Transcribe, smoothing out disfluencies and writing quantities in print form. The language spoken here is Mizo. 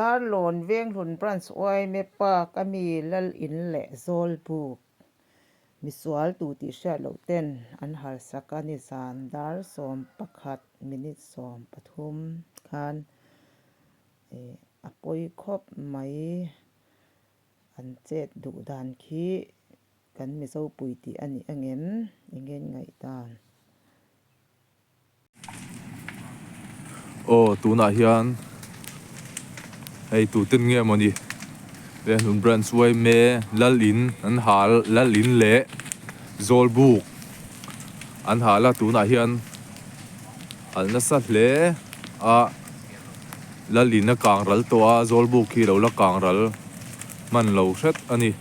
Darlawn Venghlun Branch yma Park a mi Lal In leh Zawlbuk misual tu tih hriat loh ten an halsak a nizan dar 11 minute 13 khan ih a pawi khawp mai an chet duh dan khi kan Mizo pui tih a ni angem engin ngaihdan. Aw tunah hian hei tuten nge mawni Vehnun branch yma lal in an hal lal in leh zawlbuk an hal a tunah hian alh nasa hle a lal in a kang ral tawh a zawlbuk hi lo la kang ral hman lo hret a ni.